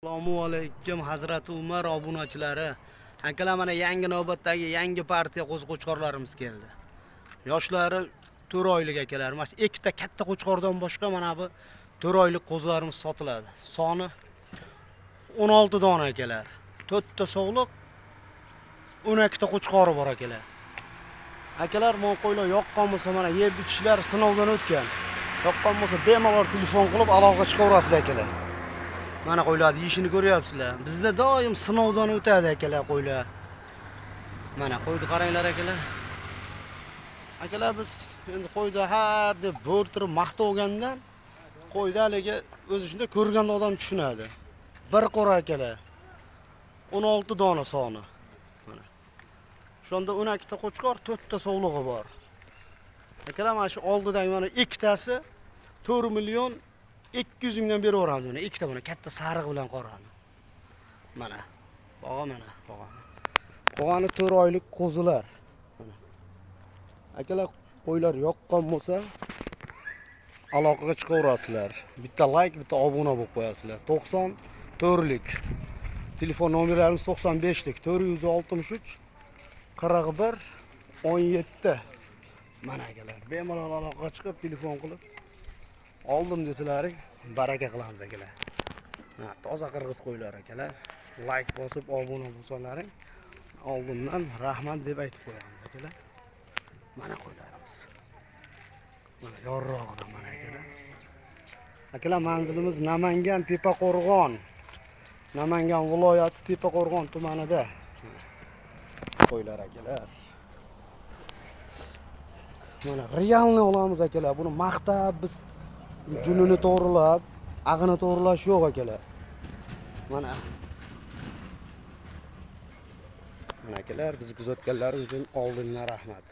Assalomu alaykum Hazrati Umar obunachilari. Akalar, mana yangi navbatdagi yangi partiya qo'zi qo'chqorlarimiz keldi. Yoshlari 4 oylik akalar. Mana shu ikkita katta qo'chqordan boshqa mana bu 4 oylik qo'zilarimiz sotiladi. Soni 16 dona akalar. 4 ta sog'liq, 12 ta qo'chqori bor akalar. Akalar, mon qo'ylar yoqqan bo'lsa, mana yeb ichishlar sinovdan o'tgan. Yoqqan bo'lsa, bemalol telefon qilib aloqa chiqaverasizlar akalar. Mana qo'ylarni yeyishini ko'ryapsizlar. Bizda doim sinovdan o'tadi akalar qo'ylar. Mana qo'yni qaranglar akalar. Akalar, biz endi qo'yda har deb bo'rtirib maqtovgandan qo'yda haligi o'zi shunda ko'rganda odam tushunadi. Bir qo'ra akalar. 16 dona soni. Mana. Shunda 12 ta qo'chqor, 4 ta sovlig'i bor. Akalar, mana shu oldidagi mana ikkitasi 4 million 200 mingdan berib yuboramiz mana ikkita, mana katta sariq bilan qorani. Mana. Bog'a mana, bog'ani. Bog'ani 4 oylik qo'zilar. Mana. Akalar, qo'ylar yoqqan bo'lsa aloqaga chiqaverasizlar. Bitta like, bitta obuna bo'lib qo'yasizlar. 94lik. Telefon nomerlarimiz 95lik 463 41 17. Mana akalar, bemalol aloqaga chiqib, telefon qilib oldim desalaring, baraka qilamiz akalar. Ha, toza qirg'iz qo'ylar akalar. Like bosib obuna bo'lsalaring, oldindan rahmat deb aytib qo'yamiz akalar. Mana qo'ylarimiz. Mana yorrog'idan mana akalar. Akalar, manzilimiz Namangan Tepaqo'rg'on. Namangan viloyati Tepaqo'rg'on tumanida. Qo'ylar akalar. Mana реальный olamiz akalar. Buni maqtab biz junini to'g'rilab, ag'ini to'g'rilash yo'q akalar. Mana. Mana akalar, bizni kuzatganlar uchun oldindan rahmat.